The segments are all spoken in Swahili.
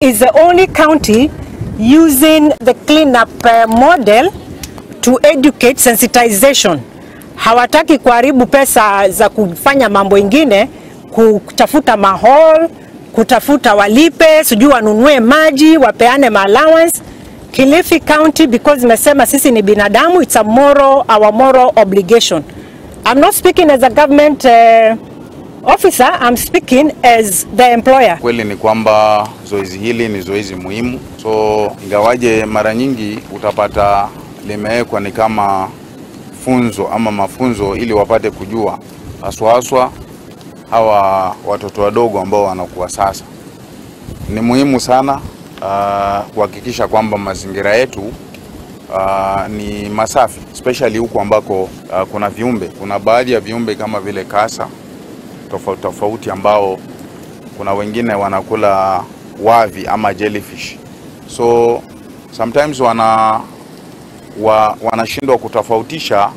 Is the only county using the cleanup model to educate sensitization. Hawataki kuharibu pesa za kufanya mambo ingine, kutafuta mahall, kutafuta walipe, sijui wanunue maji, wapeane ma allowance. Kilifi County, because imesema sisi ni binadamu, it's a moral, our moral obligation. I'm not speaking as a government officer, I'm speaking as the employer. Kweli ni kwamba zoezi hili ni zoezi muhimu. So ingawaje mara nyingi utapata limewekwa ni kama funzo ama mafunzo ili wapate kujua haswa haswa hawa watoto wadogo ambao wanakuwa sasa. Ni muhimu sana kuhakikisha kwamba mazingira yetu ni masafi, especially huku ambako kuna viumbe. Kuna baadhi ya viumbe kama vile kasa tofauti tofauti ambao kuna wengine wanakula wavi ama jellyfish. So sometimes wanashindwa kutofautisha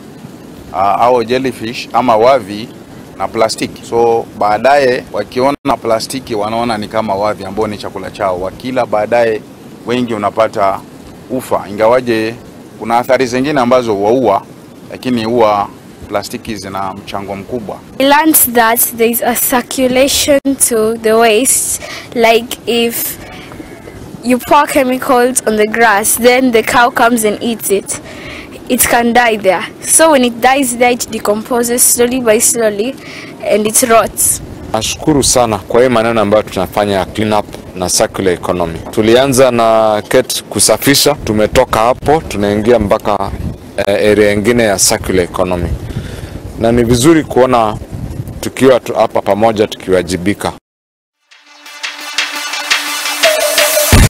au jellyfish ama wavi na plastiki. So baadaye wakiona plastiki wanaona ni kama wavi ambao ni chakula chao. Wakila baadaye wengi unapata ufa. Ingawaje kuna athari zingine ambazo huwaua, lakini huwa plastiki zina mchango mkubwa. I learned that there is a circulation to the waste, like if you pour chemicals on the grass, then the cow comes and eats it. It can die there. So when it dies there, it decomposes slowly by slowly and it rots. Nashukuru sana kwa hii maneno ambayo tunafanya ya clean up na circular economy. Tulianza na KET kusafisha, tumetoka hapo tunaingia mpaka area nyingine ya circular economy, na ni vizuri kuona tukiwa hapa pamoja tukiwajibika.